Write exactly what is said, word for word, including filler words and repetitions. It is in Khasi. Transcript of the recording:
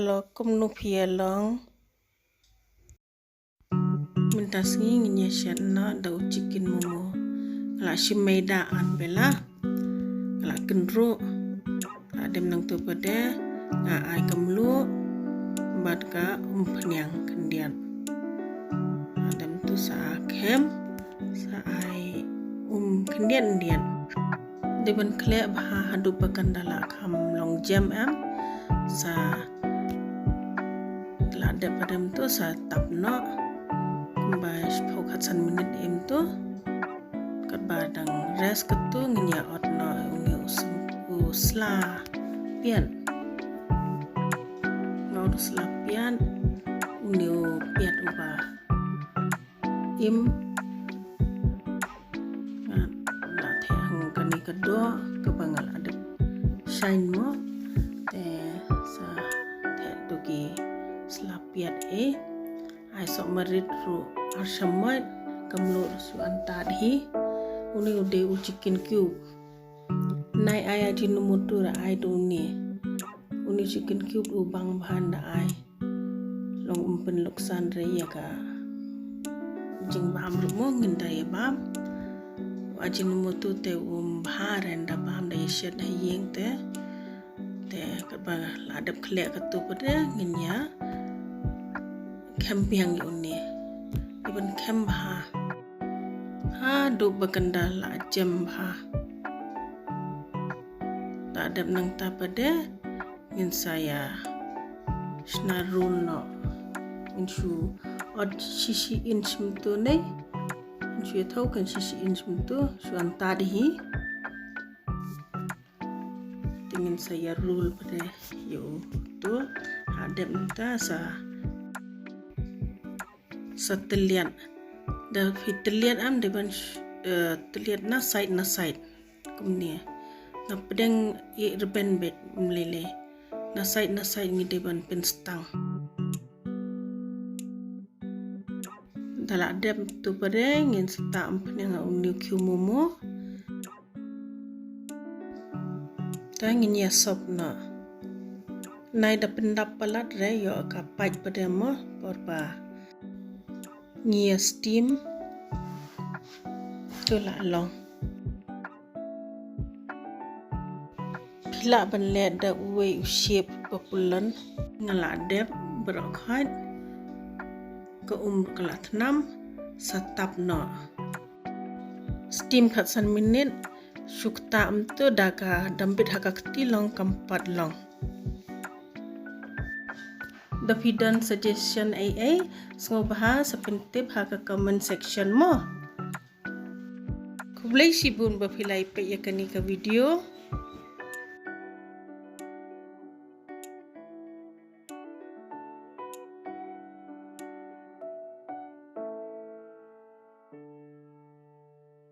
Lo kumno phi ïa long. Mynta sngi ngin ïa shet noh da u chicken momo. Nga la shim maida an bela. Nga la kynruh. Hadien nangtu pat de nga ai ka mluh bad ka umphniang khyndiat. Hadien tu sa khem sa ai um khyndiat khyndiat. Dei ban khleh bha haduh ba kan da la kham long jem em. Sa la dep hadien tu sa tap noh. Kumba shiphew khatsan minit em tu. Katba dang rest katto ngin ïa ot noh une u sla piat. Nga ot u sla piat une u piat uba im. Nga la theh hangno kane ka doh kaba nga la dep shaiñ mo. Te sa theh tu ki sla piat eh. Ai soh marit ruh ar shamoit, ka mluh ruh shu antad hi. Une u dei u chicken cube. Nai ai Ajinomoto ruh ai da une. Une u chicken cube u bang bha da ai. Long um pynluksan re ïa ka jingbam ruh mo ngin da ïa bam. Ajinomoto te um bha re da bam da ïa shet ha ïing te. Te katba la dep khleh katto pat de ngin ïa khem biang ïa une. Dei ban khem bha haduh ba kan da la jem bha. La dep nangta pat de ngin sa ïa shna roll noh. Ngin shu ot shi shi inch mynta ne. Ngin shu ïa thaw kan shi shi inch mynta shu antad hi. Te ngin sa ïa roll pat de ïa uto. Hadien nangta sa sa tylliat. Da phi tylliat em dei ban sh- eh, tylliat na side na side. Kumne. Nga pdiang ïa rben beit ym lei lei. Na side na side ngi dei ban pynstang. Da la dep tu pat de ngin sa tah umphniang ha une u khiew momo. Te ngin ïa sop noh. Nai da pyndap palat re ïoh ka pait pat de mo por ba ngi ïa steam. Tu la long. Phi lah ban leh da uwei u shape ba pulon. Nga la dep baroh khoit. Ka um ka la thnam sa tap noh. Steam khatsan minit shu ktah mynta da ka dambit ha ka kti long kam pat long. Da phi don suggestion ei ei sngewbha sa pyntip ha ka comment section mo. Khublei shibun ba phi la ïa peit ïa kane ka video.